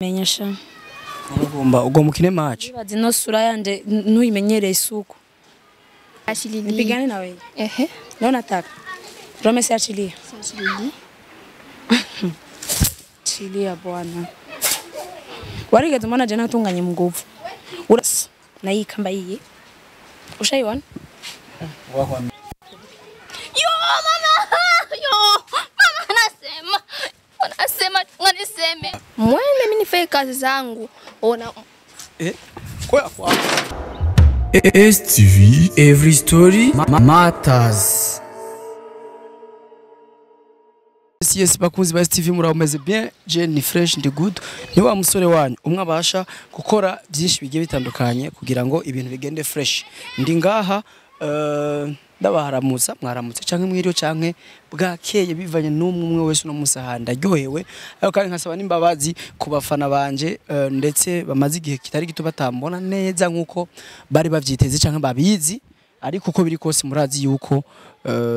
Menyesha. Ugomba ukine match. Ibaze no sura yanje ntuyimenyereye isuku. Achilili. Nipigane na wewe. Ehe. Leo nataka. Rome si achilia. Achilili. Achilia bwana. Warigeze mbona jana tunganye mguvu. Uras na hii kamba hii. Ushaiona? Wako. Yo mama. Yo mama anasema. Anasema nganiseme. Mwende mimi nifanye kazi zangu. Ona kwa kwa. STV Every Story Matters. Yes, bakunzi ba STV murabumeze bien, je ni fresh ndi good. Ni wa musore wanyu umwe abasha gukora byinshi bigiye bitandukanye kugira ngo ibintu bigende fresh. Ndi ngaha ndabaharamutsa mwaramutse canke mwiriyo canke bwakeye bivanye n'umwe umwe wese no musaha ndaryohewe, ariko kandi nkasaba n'imbabazi ku bafana banje ndetse bamaze igihe kitari gito batambona neza nkuko bari bavyiteze canke babizi, ariko uko biri kose murazi yuko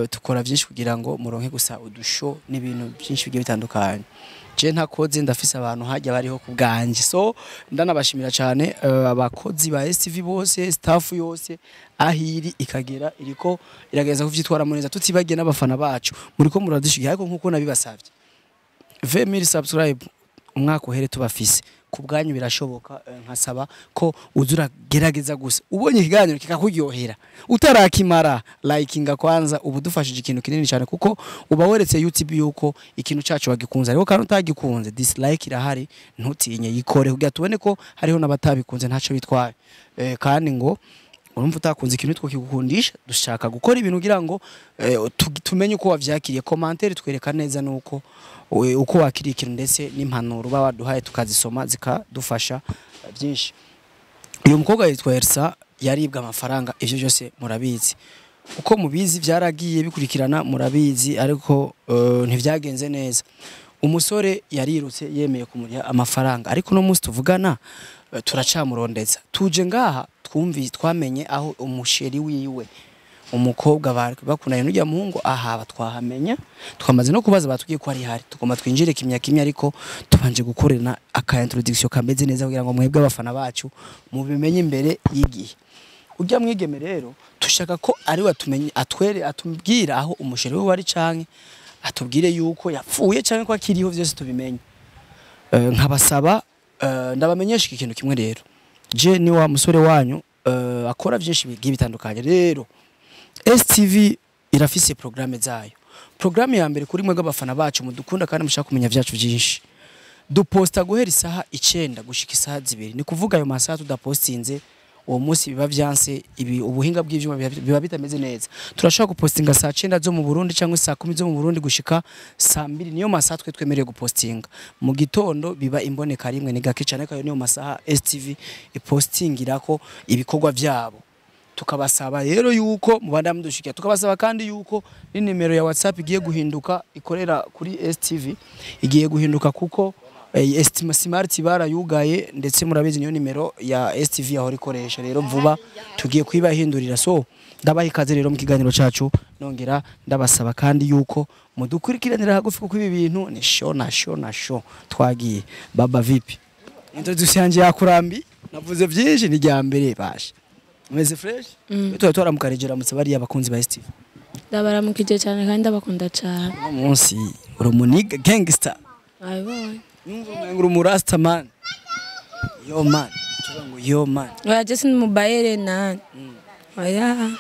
tukora byinshi kugira ngo muronke gusa udusho n'ibintu byinshi bigiye bitandukanye. Je ntakoze ndafise abantu hajya bariho ku bwanje, so ndanabashimira cyane abakozi ba STV bose, staff yose ahiri ikagera iriko irageza kuvyitwara neza, tutibagiye n'abafana bacu muriko muradushigiye, ariko nkuko nabibasavye 20000 subscribe umwaka uhere tubafise ku bwanyu birashoboka. Nkasaba ko uzuragerageza gusa ubonye ikiganiro kikakuryohera utarakimara likinga kwanza, ubu dufashije ikintu kinini cyane kuko uba weretse YouTube yuko ikintu cyacu wagikunze, ariko kandi utagikunze dislike irahari, ntutinye yikore kugira tubone ko hariho n'abatabikunze ntaco bitwaye. Kandi ngo urumva utakunze ikintu two kigukundisha, dushaka gukora ibintu kugira ngo tumenye uko wavyakiriye. Commentaire twereka neza nuko uko wakiriye ikintu ndetse n'impanuro baba baduhaye tukazisoma zikadufasha byinshi. Uyu mukobwa yitwa Elsa yaribwa amafaranga, ivyo byose murabizi uko mubizi byaragiye bikurikirana murabizi, ariko ntivyagenze neza. Umusore yarirutse yemeye kumuriha amafaranga, ariko no munsi tuvugana turacamurondeza. Tuje ngaha twumvi twamenye aho umusheri wiwe umukobwa bakundanye n'ujya muhungu aha twahamenya, twamaze no kubaza batubwiye ko ari hari, tugomba twinjire kimya kimya, ariko tubanje gukorera aka introduction kameze neza kugira ngo mwebwe abafana bacu mubimenye imbere y'igihe. Ujya mwigeme rero tushaka ko ari watumenye atwere atubwira aho umusheri we wari canke atubwire yuko yapfuye canke ko akiriho, vyose tubimenye. Nkabasaba ndabamenyesha ikintu kimwe rero, je ni wa musore wanyu akora byinshi bigiye bitandukanye. Rero STV irafise programme zayo. Programme ya mbere kuri mwebwe abafana bacu mudukunda kandi mushaka kumenya vyacu byinshi, duposta guhera isaha 9 gushika isaha 2, ni kuvuga ayo masaha tudapostinze uwo munsi biba vyanse, ibi ubuhinga bw'ivyuma biba bitameze neza. Turashobora gupostinga saa 9 zo mu Burundi cyangwa saa 10 zo mu Burundi gushika saa 2, niyo masaha twe twemereye gupostinga. Mu gitondo biba imboneka rimwe ni gake cyane, kayo niyo masaha STV ipostingirako ibikorwa vyabo. Tukabasaba rero yuko mubanda mudushikiya, tukabasaba kandi yuko ni nimero ya WhatsApp igiye guhinduka ikorera kuri STV igiye guhinduka kuko Smart barayugaye, ndetse murabizi niyo nimero ya STV yahora ikoresha, rero vuba tugiye kwibahindurira. So ndabaha ikaze rero mu kiganiro cacu, nongera ndabasaba kandi yuko mudukurikiranira hagufi kuko ibi bintu ni show na show na show. Twagiye baba vipi? Introduction yanje yakurambi navuze byinshi ni rya mbere basha. Meze fresh? Tuba twaramukarejera mutse bari abakunzi ba STV. Ndabaramukije cyane kandi ndabakunda cyane. Uno munsi uri umuniga gangster. Ayibonye. Numva umenga uri umurasta man. Yo man. Tuvuga ngo yo man. Oya je sinimubayere nani. Oya.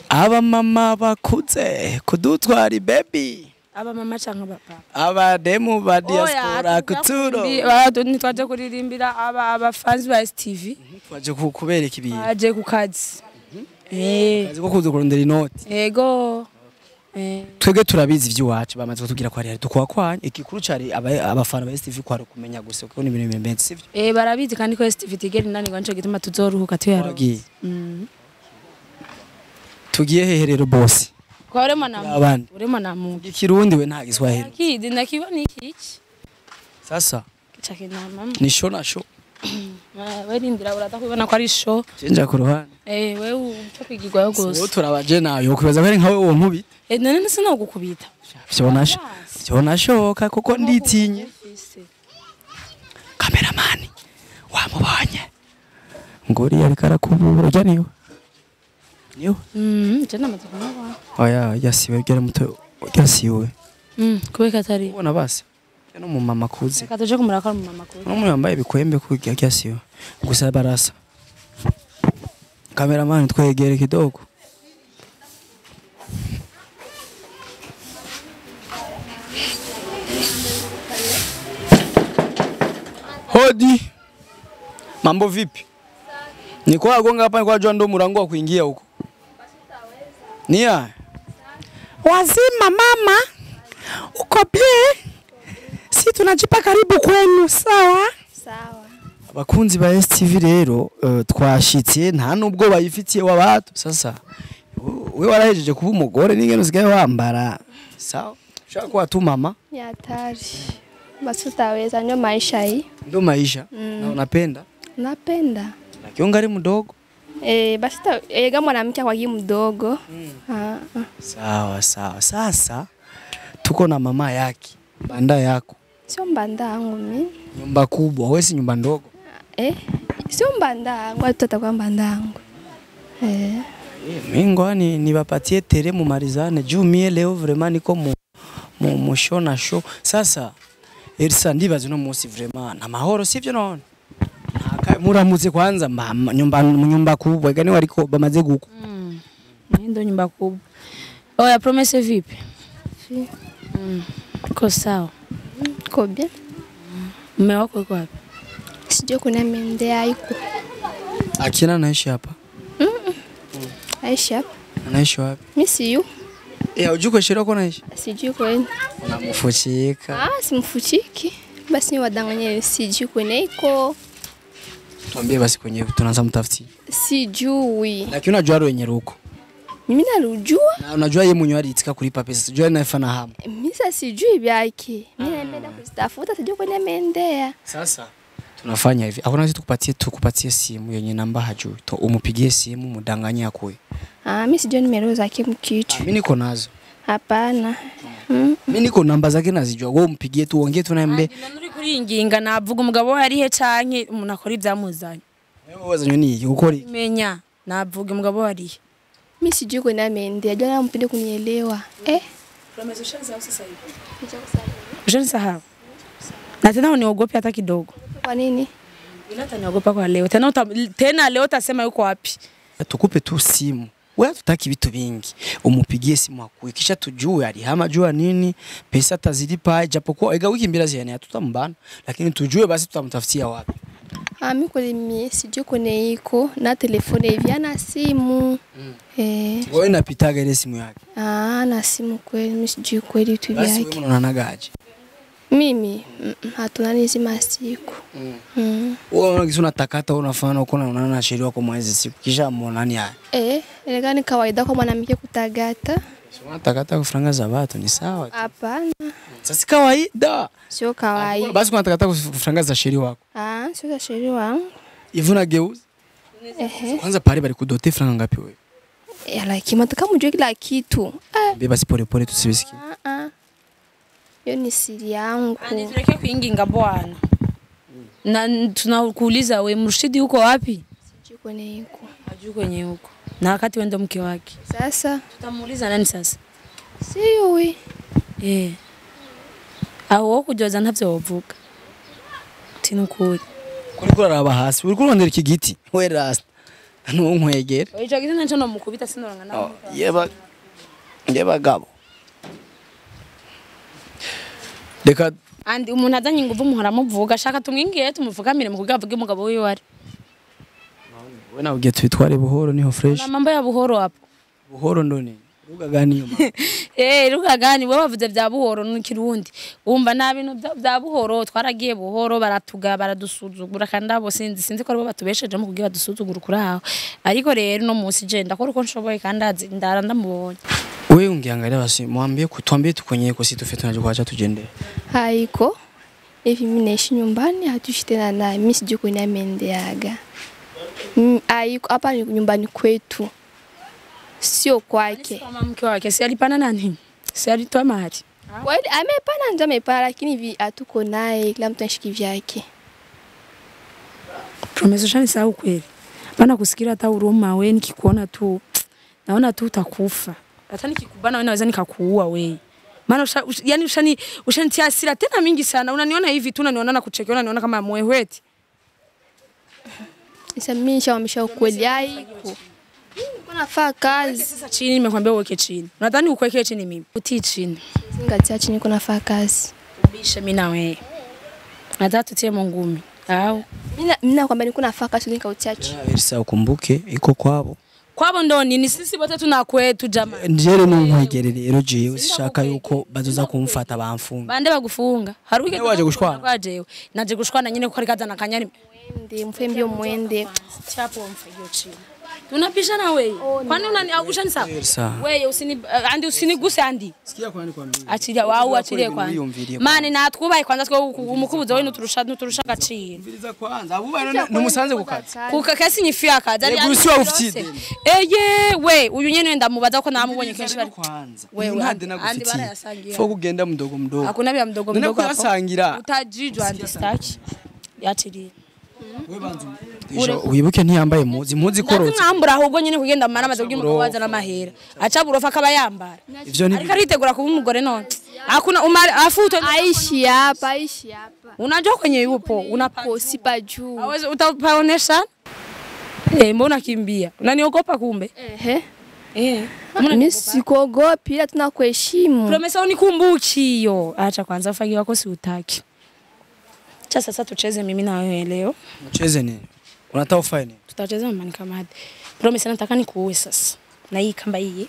Aba mama bakuze kudutwara baby. Aba mama canke papa. Abademu ba diaspora kuturo. Ntitwaje kuririmbira aba fans ba STV. Twaje kubereka ibintu. Twaje ku kazi. Kazi ko kuza kurondera inoti. Yego. Twebwe turabizi ivy'iwacu bamaze kutubwira ko ari tukwakwanya ikikuru cari abafana ba STV kwari kumenya gusa kuko ni ibintu bimeze sivyo. Barabizi kandi ko STV tigera inanirwa, nico gituma tuzoruhuka tuyaronka. Tugiye hehe rero boss? Kwa urema na urema na mu Ikirundi we nta Giswahili. Kizi ndakibona iki. Sasa Chake na mama. Ni show na show. We rindira uratakubona ko ari show. Cenja ku ruhande. We uca kwigirwayo gose. Wowe turabaje nayo kubaza ko ari nkawe uwo nkubi. None sinogukubita. Vyonashoka kuko nditinye. Cameraman wamubonye ngori ariko arakubura urya niwe niwe. Je namaze kumubona. Oya yasiwe byari muto yasiwe. Kubeka atari ubona basi no mu mama kuze. Reka tuje kumuraka mu mama kuze. No mu yambaye ibikwembe kurya yasiwe gusa barasa. Cameraman twegere kidogo. Hodi. Mambo vipi? Nilikuwa gonga hapa nilikuwa najua ndo mlango wa kuingia huko. Nia. Wazima mama. Uko bien? Si tunajipa karibu kwenu, sawa? Sawa. Abakunzi ba STV rero twashitse nta nubwo bayifitiye wabatu. Sasa we warahejeje kuba umugore n'ingene usigaye wambara. Sawa? Ushaka kuwa tu mama? Ni hatari. Basi utaweza, ndio maisha hii. Ndio maisha. Na unapenda? Napenda. Na kionga ari mdogo? Basi kama mwanamke kwa mdogo. Sawa sawa. Sasa tuko na mama yake, banda yako. Sio mbanda yangu mimi. Nyumba kubwa, wewe si nyumba ndogo. Sio mbanda yangu, tutakuwa mbanda yangu. Mimi ngwani niwapatie tere mumalizane juu mie leo vraiment niko mu show na show. Sasa Elsa ndibaza no munsi vraiment na mahoro sivyo none. Muramutse kwanza mama nyumba kubwa gani wariko bamaze guko. Ndo nyumba kubwa. Oya promesse vipi? Ko sawa. Ko bien. Mume wako yuko wapi? Sijui kuna mendea yuko. Akina naishi hapa? Aishi hapa. Anaishi wapi? Mimi siyu. Hujui kwa shida uko naishi? Sijui kwani. Unamfuchika. Simfuchiki. Basi ni wadanganye sijui kwenye iko. Tuambie basi kwenye tunaanza mtafuti. Sijui. Lakini unajua wenye ruko. Mimi narujua. Na unajua yeye mwenyewe aliitika kulipa pesa. Sijui anafana hapo. Mimi sasa sijui byake. Mimi naenda kuzitafuta sijui kwenye ameendea. Sasa tunafanya hivi. Hakuna sisi tukupatie simu yenye namba hajui. To umupigie simu mudanganye akue. Mimi sijui nimero zake mkichwa. Mimi niko nazo. Hapana. Mimi niko namba zake nazijua. Wewe umpigie tu uongee tu naye mbe. Nuri kuri inginga navuga umugabo we ari he canke umuntu akora ivyamuzanye. Wewe wazanywe ni ukora iki? Menya navuga umugabo we ari he. Mimi sijui kwenye ameendea. Jana mpende kunielewa. Promesse ushanisahau sasa hivi. Ushanisahau. Na tena uniogope hata kidogo. Kwa nini? Bila taniogopa kwa leo. Tena leo utasema yuko wapi? Tukupe tu simu. Wewe tutaki vitu vingi. Umupigie simu akue kisha tujue alihama jua nini, pesa tazilipa japokuwa ega wiki mbili ziani hatutambana, lakini tujue basi tutamtafutia wapi. Mimi kweli mimi sijui kwenye iko na telefone hivi ana simu. Wewe unapitaga ile simu yake? Na simu kweli mimi sijui kweli tu Basi yake. wewe unaonanaga aje? Mimi hatunani hizi masiku. Wewe unaona unatakata unafanya uko unaonana na sheria kwa mwezi siku kisha muonani haya. Ile ni kawaida kwa mwanamke kutagata. Sio unatakata kufranga za watu ni sawa. Hapana. Sasa si kawaida. Sio kawaida. Basi unatakata kufranga za sheria wako. Sio za sheria wangu. Hivi unageuza? Kwanza pale bali kudote franga ngapi wewe? Lakini mtaka mjue kila kitu. Beba si pole pole tusibisikie. Hiyo ni siri yangu. Tureke kuinginga bwana. Na tunakuuliza we Murshidi yuko wapi? Sijui kwenye yuko. Hajui kwenye yuko. Na wakati wewe ndo mke wake. Sasa tutamuuliza nani sasa? Sijui. Aho wo kujoza ntavyo wovuga. Tinukuri. Kuri kuraraba hasi, uri kurondera iki giti. We rasta. Ntunkwegere. Ico giti naco no mukubita sinoranga nawe. Yeba. Yeba gabo. Reka andi umuntu azanye inguvu muhora muvuga ashaka tumwingiye tumuvugamire mu kugavuga umugabo wiwe ari. We nawe ugiye twitware buhoro niho fresh. Na mambo ya buhoro hapo. Buhoro ndo nini? Ruga gani yo mama? Ruga gani wewe bavuze bya buhoro n'ikirundi. Umva na bintu bya buhoro twaragiye buhoro baratuga baradusuzugura kandi abo sinzi ko aribo batubesheje mu kugira badusuzugura kuri aho. Ariko rero no munsi je ndakora uko nshoboye kandi azi ndara ndamubonye. Wewe ungeangalia basi mwambie kutuambie tukwenye kwa sisi tufe tunaje tujende. Haiko. Hivi mimi naishi nyumbani hatuishi tena naye. Mimi sijui kwenye ameendeaga. Haiko hapa ni nyumbani kwetu. Sio kwake. Kama mke wake si alipana nani? Si alitoa mahari. Kweli amepana ndio amepana lakini hivi hatuko naye kila mtu anashiki vyake. Promesa ushanisahau kweli. Bana kusikia hata huruma wewe, nikikuona tu naona tu utakufa. Hata nikikubana wewe naweza nikakuua wewe. Maana yani ushanitia hasira tena mingi sana. Unaniona hivi tu, unaniona na kuchekea, unaniona kama mwehweti. Sasa mimi nishawamisha ukweli haiko. Niko nafaa kazi. Sasa chini nimekwambia uweke chini. Unadhani ukuweke chini mimi? Utii chini. Zingatia chini niko nafaa kazi. Ubishe mimi na wewe. Nataka tutie mungumi. Au mimi nakwambia niko nafaa kazi nikautia chini. Elsa ukumbuke iko kwabo. Kwabo ndo nini sisi bote tuna kwetu jamani. Njere nunkwegere rero jewe sishaka yuko bazoza kumfata bamfunga. Bande bagufunga. Haruke waje gushwana. Kwajewe. Naje gushwana nyine kuko arikaza na kanyari. Mwende mfembio mwende. Chapo mfagio chini. Tunapishana wewe. Kwani unani ushanisahau? Wewe usini andi usiniguse andi. Sikia kwani kwambia. Achilia wao achilie kwani. Mani natwubaye kwanza twe umukubuzo wewe nuturusha gaciro. Mviriza kwanza abubaye numusanze kukazi. Kukakasi nyifia akazi. Ari usiwa ufitide. Eye we uyu nyene ndamubaza ko namubonye kenshi bari kwanza. Wewe ntande nagufitiye. Fo kugenda mdogo mdogo. Hakuna bya mdogo mdogo hapo. Utajijwa andi staki. Achilie. Wibuke ntiyambaye muzi muzi korotse. Ndamwambura ahubwo nyine kugenda mara amaze kugira umubaza n'amahera. Aca burofa akaba yambara. Ivyo ni ariko aritegura kuba umugore none. Hakuna umari afuto aishi hapa, aishi hapa. Unajua kwenye yupo, unapa sipa juu. Hawezi utapaonesha? Mbona kimbia? Unaniogopa kumbe? Ehe. Mimi sikuogopi ila tunakuheshimu. Promesa unikumbuki hiyo. Acha kwanza ufagi wako si utaki. Cha sasa tucheze mimi na wewe leo. Mcheze nini? Unataka ufanye nini? Tutacheza mama nikamadi. Promise nataka nikuue sasa. Na hii kamba hii.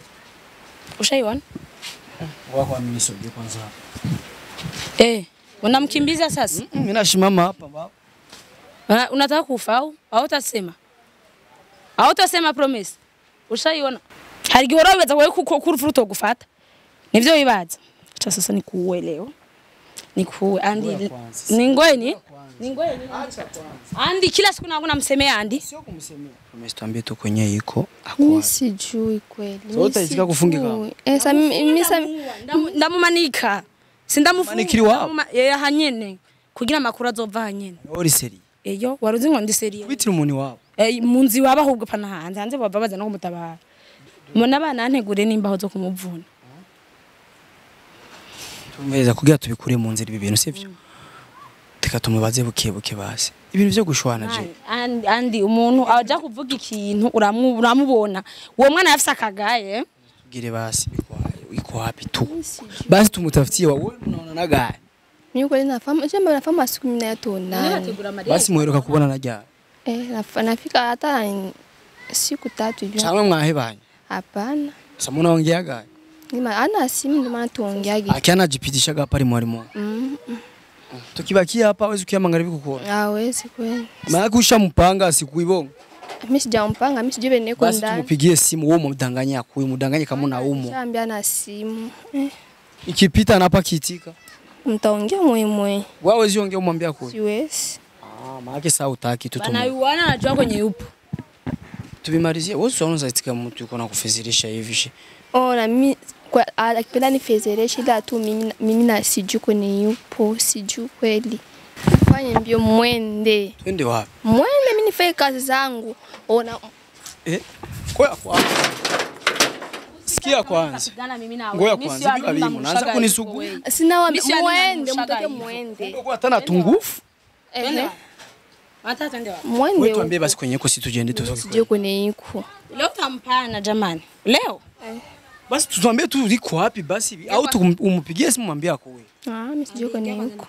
Ushaiona? Wako mimi sogea kwanza. Unamkimbiza sasa? Mimi nashimama hapa baba. Unataka kufa au? Hautasema. Hautasema promise. Ushaiona? Harigihora wibaza wewe kuko kurufuruto gufata. Nivyo wibaza. Cha sasa nikuue leo. Nikuue andi ningoeni ningoeni acha kwanza andi kila siku nangu namsemea andi sio kumsemea. Promise tuambie tu kwenye iko akwa. Sijui kweli. So utaitika kufungi kama sasa mimi ndamumanika sindamufunga wao yeye hanyene kugira makuru azova hanyene. Ori seri eyo waruzi ngo ndi seri bitira umuntu wabo munzi waba ahubwo pana hanze hanze bava baza no kumutabara mona bana ntegure nimbaho zo kumuvuna. Tumweza kugira tubikure mu nzira ibi bintu sivyo. Teka tumubaze buke buke basi. Ibintu byo gushwana je. Andi umuntu aja kuvuga ikintu uramubona. Uwo mwana yafise akagaye. Tugire basi iko wapi tu. Basi tumutafutie wewe unaona nagaye. Mimi kweli nafahamu, je nafahamu siku mimi na Basi muheruka kubona na ryari? Nafika hata siku tatu hivi. Cyangwa mwahebanye? Hapana. Sasa munaongea gaye? Nima ana simu ndo maana tuongeage. Akiana jipitishaga hapa ari mwalimu. Tukibakia hapa hawezi kuyamangara bikukuona. Hawezi kweli. Maana ushampanga sikuibonga. Mimi sijampanga, mimi sijui niko ndani. Basi tumupigie simu wewe umdanganye akuye, umdanganye kama una umo. Nishaambia na simu. Ikipita na hapa kiitika. Mtaongea mwe. Wewe hawezi ongea umwambia akuye. Siwezi. Maana sasa utaki tu tumu. Bana yuana anajua kwenye yupo. Tubimalizie. Wewe unaanza itika mtu yuko na kufizirisha hivi. Ona mimi kwa akipenda nifezereshe ila tu mimi na sijui kwenye yupo, sijui kweli. Fanye mbio mwende. Twende wapi? Mwende mimi nifanye kazi zangu. Ona Kwa kwanza. Sikia kwanza. Ngoja kwanza bibi bibi unaanza kunisugua. Sina wa mwende mtoke mwende. Kwa tena tungufu. Hata twende wapi? Mwende. Wewe tuambie basi kwenye yuko si tujende tu. Sijui kwenye yuko. Leo tampana jamani. Leo? Basi tuambie tu liko wapi basi au umpigie simu mwambie akuwe. Mimi sijui kwenye yuko.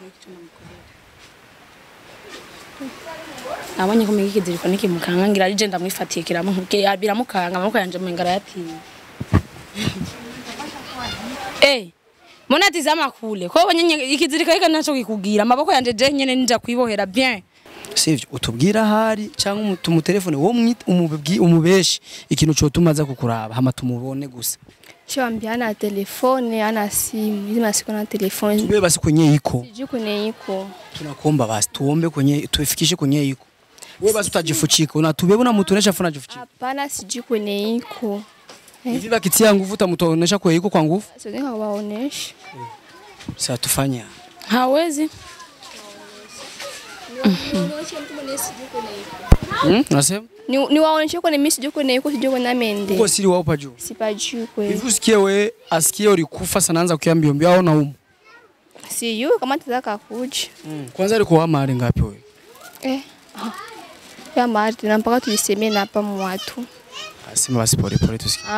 Nabonye kumenya ikiziriko nikimukanga ngira ari je ndamwifatiye kiramuke biramukanga amaboko yanje mengara yatiye. Mbona tizama kule. Kwa hiyo ikiziriko hika nacho kikugira amaboko yanje je nyene nija kuibohera bien. Sivyo utubwira hari cyangwa tumutelefone wo umubwi umubeshi ikintu cyo tumaza kukuraba hama tumubone gusa. Chambia ana telefone ana simu hizi masiku na telefone. Tuwe basi kwenye iko. Sijui kwenye iko. Tunakuomba basi tuombe kwenye tuifikishe kwenye iko. Wewe basi utajifuchika unatubeba na mtuonesha funa jifuchika. Hapana sijui kwenye iko. Hivi bakitia nguvu utamutonesha kwenye iko kwa nguvu? Sio hawaoneshi. Sasa tufanya. Hawezi. Unasema? Ni waoneshe kwenye mimi sijui kwenye yuko, sijui kwenye ameende. Uko siri wao pajuu. Sipajui kweli. Hivi usikie we asikie ulikufa sana anza kuambia mbio au na umu. Sijui kama tataka kuja. Kwanza alikuwa mahali ngapi wewe? Ya mahali tena mpaka tuisemee na hapa mwatu. Asema basi pole pole tusikie.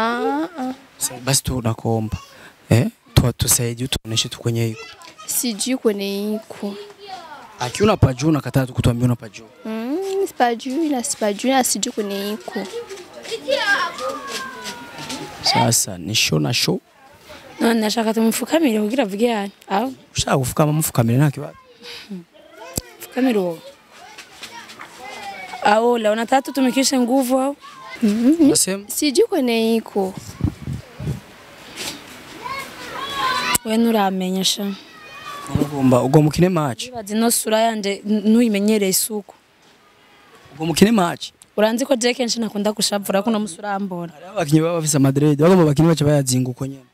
Basi tunakuomba. Tusaidie tuoneshe tu kwenye iko. Sijui kwenye iko. Akiona pajuu na kataa kutuambia una pajuu. Sipajui na sipajui na sijui kwenye iko. Sasa ni show na show. No nashaka tumfukamire kugira avuge yani. Au ushaka kufukama mfukamire nta kibazo. Fukamire wowe. Au la unataka tutumikishe nguvu au? Nasema sijui kwenye iko. Wewe nuramenyesha. Ugomba ugomukine match. Nibaze no sura yanje nuyimenyereye isuku. Ugomukine match. Uranzi ko je kenshi nakunda kushavura kuno musura ambona. Abakinyi baba bafise Madrid bagomba bakinyi baca bayazinga uko nyene.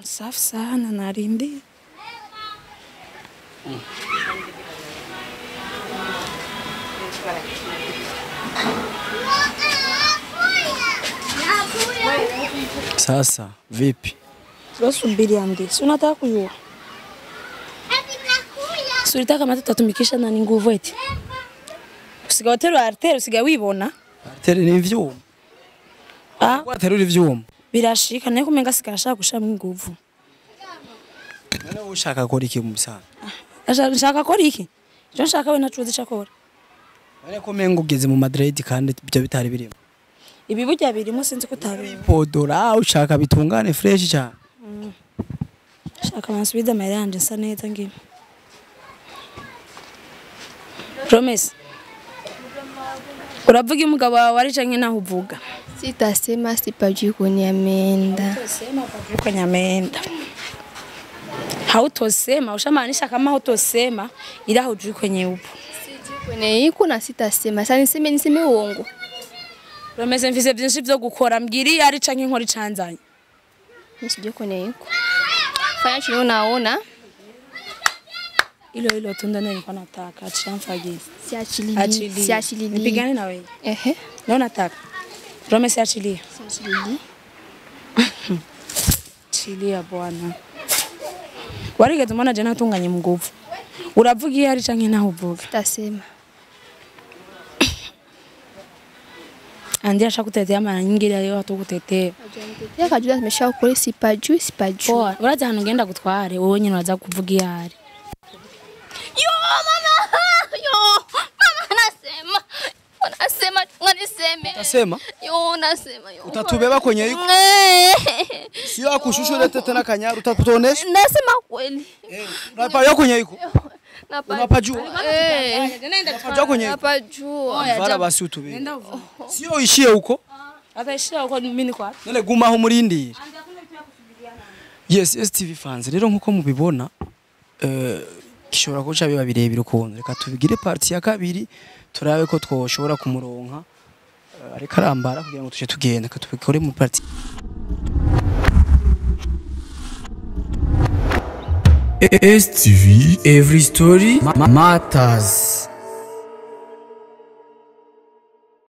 Safi sana narindi. Sasa vipi? Subiri andi. Si unataka kujua? Si unataka kama tutatumikisha na nguvu eti. Usigawaterura arteri usigaye wibona. Arteri ni ivyuma. Waterura ivyuma. Birashika naye kumenga sigashaka gushamo inguvu. None ushaka gukora iki mu bisana? Nshaka gukora iki? Cyo nshaka we nacuze cyakora. None ko menga ugeze mu Madrid kandi ibyo bitari birimo. Ibi burya birimo sinzi ko utabizi. Podora ushaka bitungane fresh cyane. Shaka bansubiza amahera yanje nsa neza ngiye. Promise. Uravuga umugabo wawe ari canke naho uvuga? Sitasema sipajui kwenye ameenda. Sema pajui kwenye ameenda. Hautosema, ushamaanisha kama hautosema ila hujui kwenye upo. Sijui kwenye iko na sitasema. Sasa niseme uongo. Promese mfise byinshi byo gukora mbwiri ari canke inkora icanzanye. Sijui kwenye iko. Fanya chini unaona. Ilo ilo tunda nilikuwa nataka acha mfagie. Siachilili. Siachilili. Nipigane na wewe. Ehe. Leo nataka. Promese achilia. Siachilili. Achilia bwana. Warigeze mbona je natunganye munguvu. Uravuga ari canke naho uvuga? Sitasema. Andi ashakutetea mara nyingi leo hatukutetea. Hajanitetea kajua nimesha sipajui sipajui. Poa, uraza hano ngenda gutware wowe nyine uraza kuvuga ari. Yo mama, yo mama nasema. Unasema unganiseme. Utasema? Yo nasema yo. Utatubeba kwenye iko. Sio akushusha ulete tena kanyaru utatuonesha. Nasema kweli. Unapajua kwenye iko. Unapajua. Unapajua kwenye iko. Napajua. Vara basi utubebe. Sio ishie huko. Ataishia huko mimi niko wapi? None guma aho murindire. Yes, STV fans rero nkuko mubibona gishobora kuca biba birebire ukuntu reka tubigire party ya kabiri turabe ko twoshobora kumuronka ariko arambara kugira ngo tuje tugenda ka tubikore mu party. STV Every Story Matters.